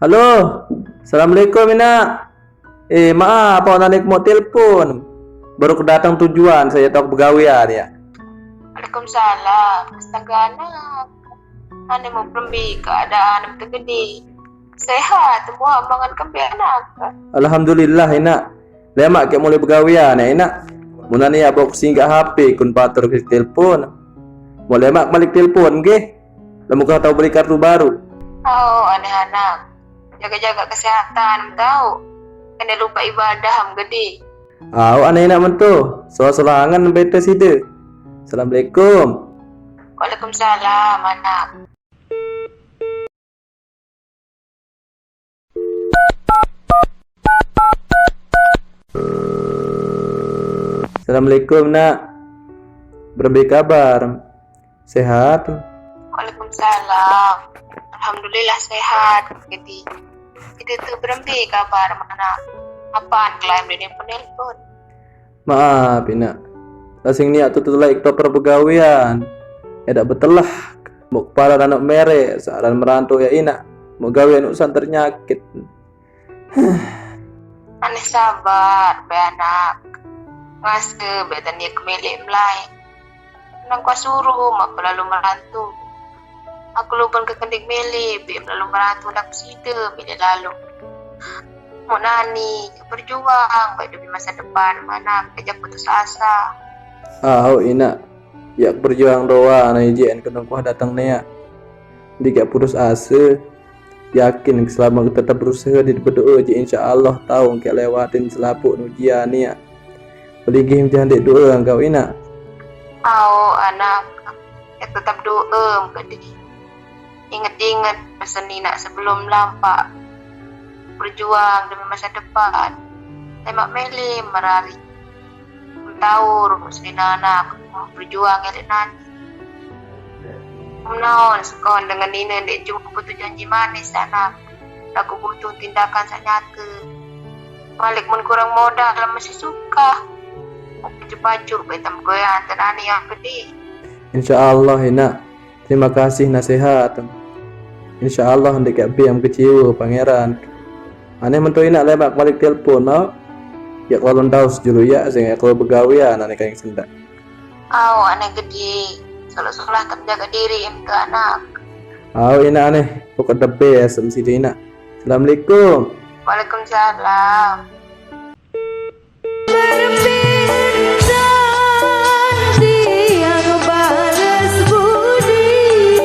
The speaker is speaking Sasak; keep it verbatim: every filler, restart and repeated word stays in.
Halo, assalamualaikum Ina. Eh, maaf, awak nane kemuk telepon. Baru kedatang tujuan, saya tau begawean ya. Waalaikumsalam. Astaga anak, ane mau perembi keadaan tegedi? Sehat, mau mangan kembe anak? Alhamdulillah Ina. Lemak ke mulai begawean ya Ina. Mun ane ya bok singgah H P kun patur ke telepon. Mau lemak balik telepon ke? Lamun kau tau beli kartu baru. Oh, ane anak, jaga-jaga kesehatan tau. Kena lupa ibadah am gede. Au ane Ina mentu. Soal selangan bete side. Assalamualaikum. Waalaikumsalam anak. Assalamualaikum Nak. Berembe kabar? Sehat? Waalaikumsalam. Alhamdulillah sehat. Jadi, itu tu berembe kabar mana? Apaan kelain dia penelpon? Maaf Ina. Lasing niat tu tulai keto perbegawean. Edak betelah. Mau kepala anak merek, searan merantau ya Ina. Mau gawe anu san ternyakit. Aneh sabar be anak. Ngase be tania kemele melai. Nang kua suruh mak pelalu merantau. Aku luban ke kendik mele be pelalu merantau dak pesida mele lalu. Mau nani berjuang baik demi masa depan mana kejak putus asa. Au Ina. Yak berjuang doa na ijin kenungkuh datang nia. Dikak putus asa. Yakin selama kita tetap berusaha di berdoa je insya Allah tau engke lewatin selapuk ujian nia. Peligih menjadi doa engkau Ina. Au anak, ya tetap doa engkau di. Inget-inget pesan Ina sebelum lampak. Berjuang demi masa depan. Lemak mele merari. Taur, muslim anak, berjuang elek nani. Menaon sekon dengan Ina dek jumpa butuh janji manis anak. Aku butuh tindakan sanyata. Malik mun kurang modal masih suka. Pacu-pacu betam goyang tenani yang gede. Insya Allah Ina. Terima kasih nasihat. Insya Allah ndeq kek biang kecewa Pangeran. Aneh mentu Ina lemaq malik telepon no. Ya kalau ndaus julu ya sing kalau begawean aneh kaing sendak. Au aneh gede. Solah-solah terjaga diri em ke anak. Au Ina aneh. Pokok the best em sini Ina. Assalamualaikum. Waalaikumsalam.